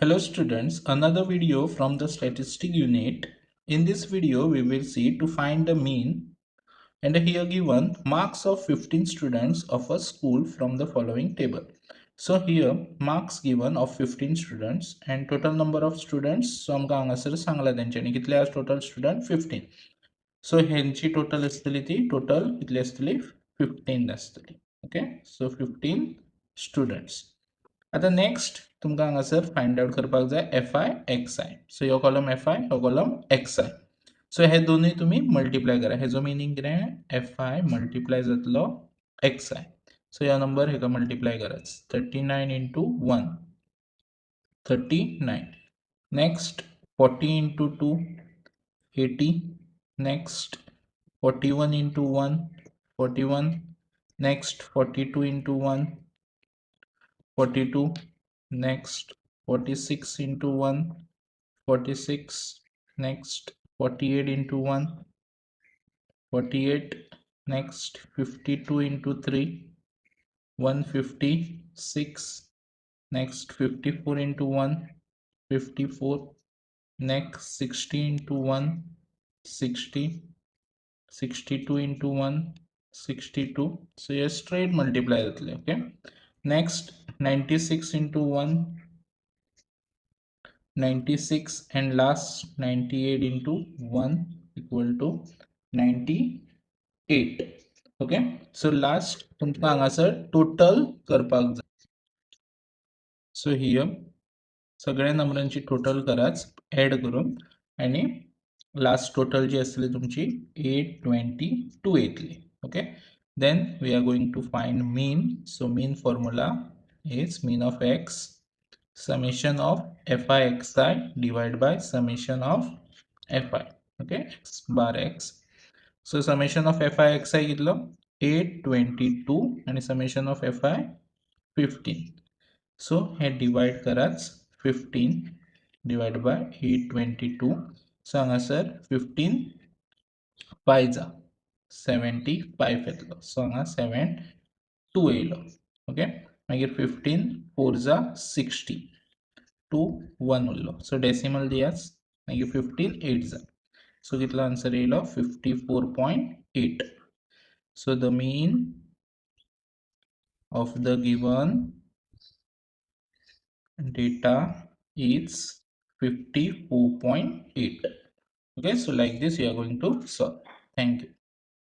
Hello students, another video from the statistic unit. In this video we will see to find the mean, and here given marks of 15 students of a school from the following table. So here marks given of 15 students and total number of students. So आमकां हांगासर सांगला तेंच्यांनी कितले आसा total student 15. So हेंची total आसतली ती total कितली आसतली 15 आसतली. Okay, so 15 students. आतां नेक्स्ट तुमकां हांगासर फायंड आवट करपाक जाय F I x I. So ह्यो कॉलम एफ I, हो कॉलम एक्स I. सो हे दोनूय तुमी मल्टिप्लाय करा. हेजो मिनींग कितें, एफ I multiply जातलो एक्स I. सो ह्यो नंबर हेका मल्टिप्लाय करात, 39 into 1 39. Next 40 into 2 80. Next 41 into 1 41. Next 42 into 1 42. Next 46 into 1 46. Next 48 into 1 48. Next 52 into 3 156. Next 54 into 1 54. Next 60 into 1 60. 62 into 1 62. So hey straight multiply जातले. Okay, next 96 into 1 96 and last 98 into 1 equal to 98. Okay, so last तुमकां हांगासर total करपाक जाय. So here सगळ्या नंबरांची total कराच add करून आनी last total जी आसतली तुमची 822 येतली. Okay, then we are going to find mean. So mean formula is mean of x summation of fi xi divided by summation of fi. Okay, x bar x. So summation of fi xi कितलो, 822, आणि summation of fi 15. So hey divide कराच, 15 divide by 822. So हांगासर 15 five जा 75 येतलो. So हांगा 7 2 येयलो. Okay, मागीर 15 four जा 60, 2 1 उरलो. सो डेसिमल दियाच. मागीर 15 एट जा. सो कितलो आन्सर येयलो, 54.8. So the mean of the given data is 54.8. Okay, so like this you are going to solve. Thank you.